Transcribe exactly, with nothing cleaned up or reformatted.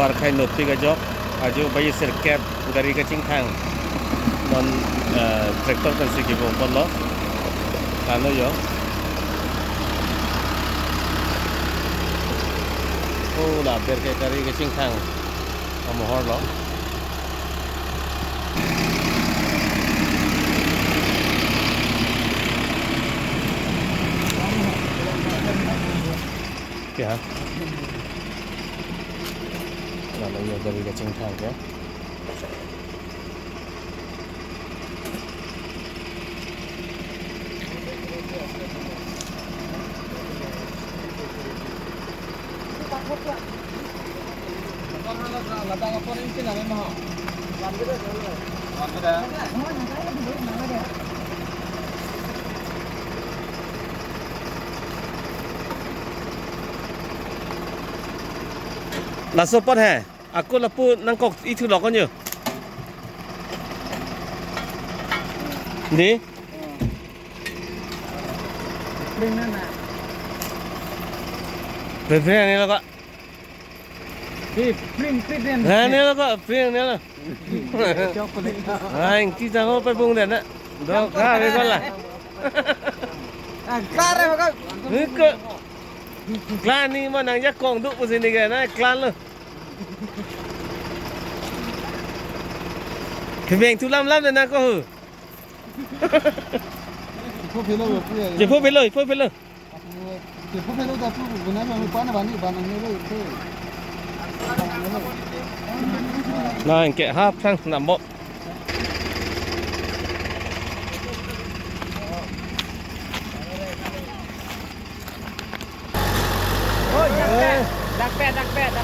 Arkhai nopik ajok, ajo bai sirkep gari kachingthang. Non, eh, tractor pensi kibong ponlo. Kano yo. Oh, la berke gari kachingthang. Amohor lo. Ya. Lalu ya gari kachingthang ya. Laso apot he. Ako lapu nangkok ithu lokon yo. Di? Pepre ani lo ko. Pepre, pepre. Ani lo ko, pepre ani lo. Chocolate. Ang kita ko pepung dan na. Do ka be ko la. Ah, klar ya, Bang. Ko. Klar ni ma nangjakong duk pusi ni ke na klar lo. Kebeng thu lam lam na ko hu. Ipo phelo, ipo phelo. Ipo phelo, ipo phelo. Ipo phelo ta tu guna ma pan bani banang ne lo ipo. Nangke hap sang nambok. Oh, dakpet, dakpet, dakpet.